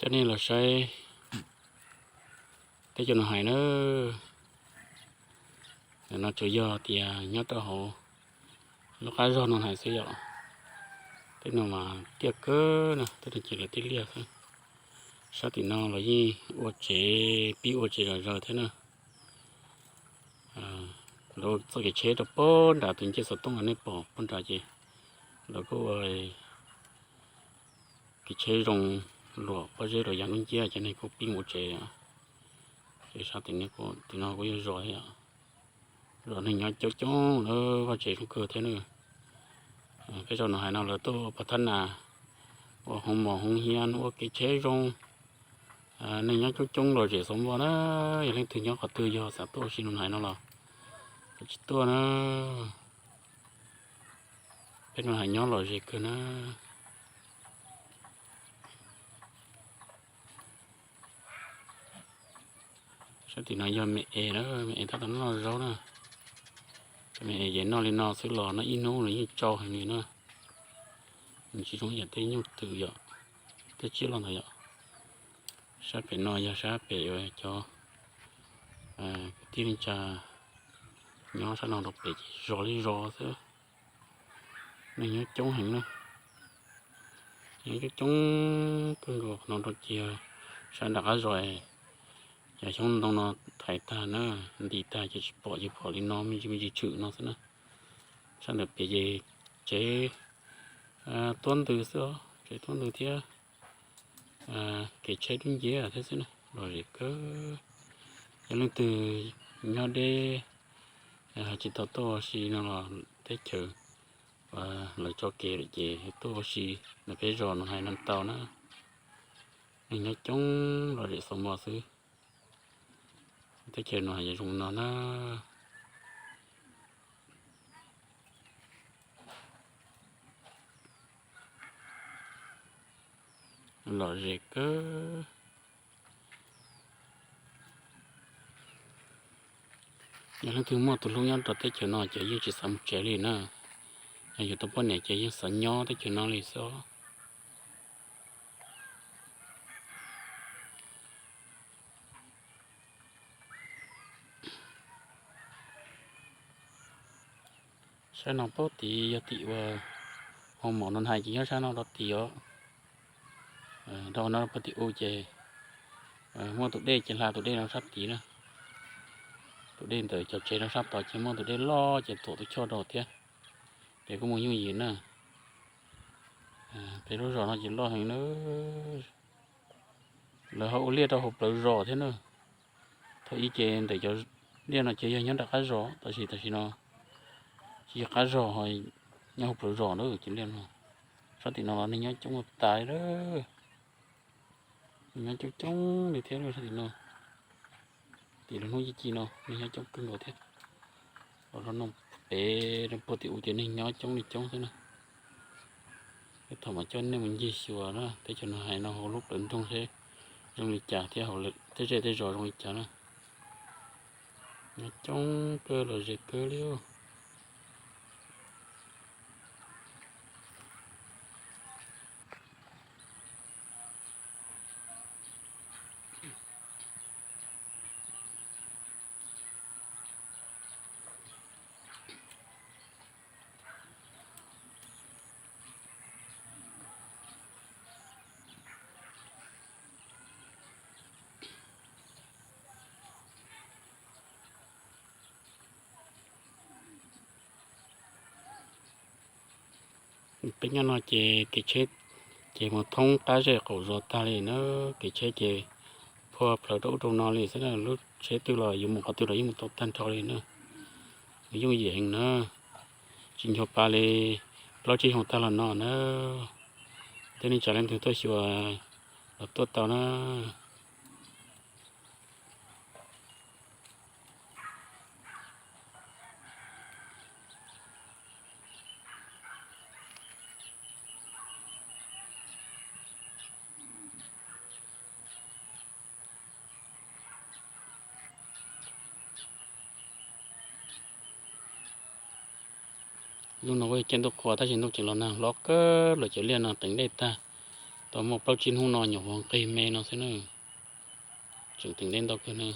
Coj nej los saib teb chaws Noo Hais na. No tsuas yog tias nyob rau hauv lub qab zog Noo Hais xwb yom. Tej no mas tiaj kawg na, tej no ces lawv tib liaj xwb. Sab tim no los yeej ua tsev, pib ua tsev zom zaws thiab na. Lawv txoj kev tsheb rau pog nram tus ncej xov tooj uas nej pom pog nrad ces lawv kuj ua kev tsheb zoo luam pob zeb rau yav lub nciab ces nej kuj pib ua tsev. Ces sab tim no kuj yog zos thiab, zos neeg nyob coob coob lawm, vaj tsev zoo kawg thiab na. Peb zos Noo Hais no lawv tuaj ua pov thab nas, ua hoo mom hoo hias, ua kev tsheb zoo, neeg nyob coob coob lom zem xaus npua na. Yog leej twg nyob qhov twg yog xav tuaj ua si Noo Hais no los tsis tuaj na. Peb Noo Hais nyob lom zem kawg na. Sab tim no yog me es na, me es tab tom noj zaub na. Cov me es ces noj li no xwb los noj ib hnub los yeej tsau heev li na. Nws tsis zoo ib yam tej nyuj twm yom, tej tsiaj loj ntawd yom. Sab pem no yog sab pem uas cov kwv tij neej tsa nyob sab no rau pem ces zos li zos xwb. Neeg nyob coob heev na, nyob coob coob kawg nkaus. Qhov no rau ces sab nram qab zos, cov xyoob ntoo no thaiv tag na, ntim tag ces tsis pom, ces pom li no me ntsis me ntsis tshwm no xwb na. Sab ntawm pem ces tsev tuab ntws xwb os, tsev tuab ntws thiab kev tsheb dub nciab thiab xwb na, lom zem kawg. Yog leej twg nyob deb tsis tau tuaj ua si no los teb chaws uas lawv tso kev lawm ces tuaj ua si ntawm peb zos Noo Hais no tau na. Neeg nyob coob lom zem xaus npua xwb. Teb chaws no yog zoo no na. Lom zem kawg. Yog leej twg muaj tus hlub nyob rau teb chaws no ces yeej tsis xav mus tsev li na. Yog yus tus poj niam ces yeej xav nyob teb chaws no li xwb. Sab no pab tid yog tim uas hoo mom Noo Hais ces nyob sab no rau tid os. Rau no pab tim u ces muaj tus dej ces hla tus dej no sab tid na. Tus dej ntawm cov tsev rau sab tod ces muaj tus dej loj ces tuam tus choj rau thiab. Ces kuj mus yooj yim na. Peb lub zos no ces loj heev na. Lawv ho ua liaj rau hauv plawv zos thiab na. Thaum ub ces ntawm cov liaj no ces yog nyob nram qab zos, tab sis tam sim no tsis yog qab zos, nyob hauv plawv zos na cov liaj no. Sab tim no los neeg nyob coob tas li lawm. Neeg nyob coob coob li thiab sab tim no. Tim lub hnub ci ci no neeg nyob coob kawg nkaus thiab. Los rau no pem rau puag tim u ces neeg nyob coob li coob xwb na. Thaum mas coj nej mus ncig xyuas na, teb chaws Noo Hais no hauv lub plawv nroog seb zoo li cas thiab hauv tej zej tej zos zoo li cas na. Nyob coob kawg, lom zem kawg li. Peb nyob no ces kev tsheb ces mus thoob qab zej qaum zos tag li na, kev tsheb ces phua plawv rau ub rau no li xwb na, lub tsheb twg los yuav mus qhov twg los yeej mus tau tag nrho li na. Yooj yim heev na, tsis nchuav pa li plaub tsib xyoo tag los no na. Tej neej tsa leej twg tuaj xyuas los tuaj tau na. Hnub no kuj yog caij ntuj qhua tab sis ntuj tseem los nag hlob kawg, lawv cov liaj no teev dej tag, Tau muaj plaub tsib hnub no nyuam qhuav nqig me no xwb na. Tseem teev ntej ntau kawg na.